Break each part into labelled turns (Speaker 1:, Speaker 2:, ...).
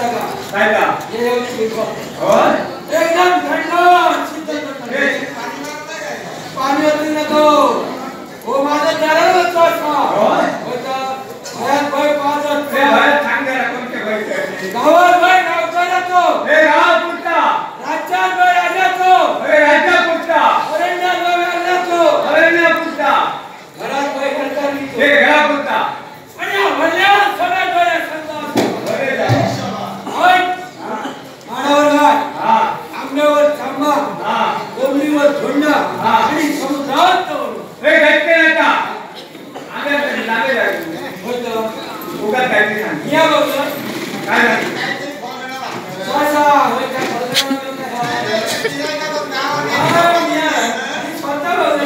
Speaker 1: का
Speaker 2: काय का
Speaker 1: एकदम थंड शीतल पाणी ओतू नको. हो माझं दारावर होतो असा भयात भय पाहत गावात भय गावकऱ्याचो राज्यात भय राजाचो अरण्यात भय व्याघ्राचो घरात भय घरकारीचो आणि भल्या सगळ्यात भय माडावर गाय, आंब्यावर चांबा, कोंबडीवर धोंडा आणि समुद्रात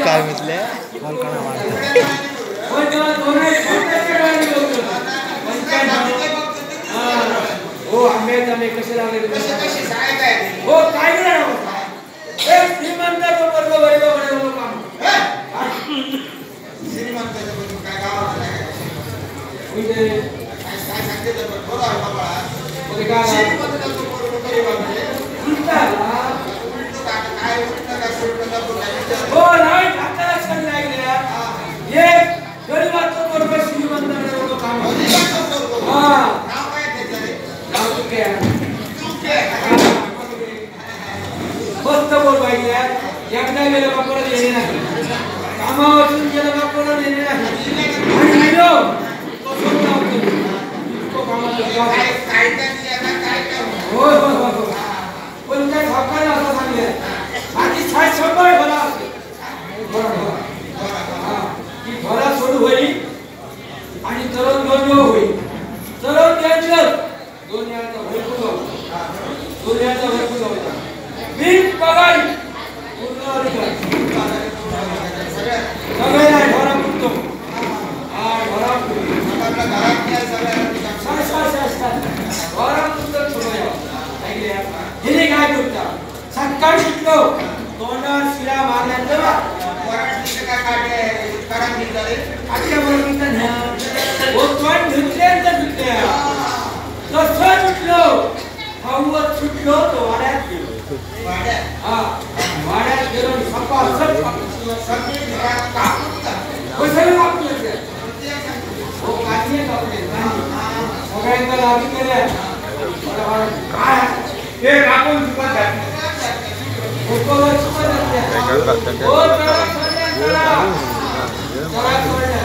Speaker 3: काय म्हटलं
Speaker 1: हो आंबे आंबे कसे लागले हो काय श्रीमंताचं वर्ग गरीबाकडे काम हो राईट आता लक्षात लागल्या. एक गरीबाचं वर्ग श्रीमंताकडे काम हा मस्त बोल पाहिजे. एकदा गेलं का परत येणे नाही, कामावरून गेलं का परत येणे नाही. होय होय होय पण त्या सावकाराने असं सांगितलं बाकी 700 भरा असते ती भरा सोडू होईल आणि तरण दोन होईल. तरण द्यायचं दोन याचा भरपूर दोन याचा भरपूर होता बिन पगारी पूर्ण अधिकार सगळे नाही ढोरा पुरतो. हा ढोरा ढोरा पुरतो हिने काय करता सकाळी उठलो तोंडावर शिरा मारल्या तेव्हा तोंड धुतल्यानंतर धुतल्या तसंच उठलो खाऊवर सुटलो तो वाड्यात गेलो. हा वाड्यात गेलो सपासप सगळे कापून घेतले. हो काढले कापले सगळ्यांना लागू केल्या. काय
Speaker 2: ते कापून सुकत घातले
Speaker 1: सुकत घातल्या. हो चला सोडल्या चला चला सोडल्या.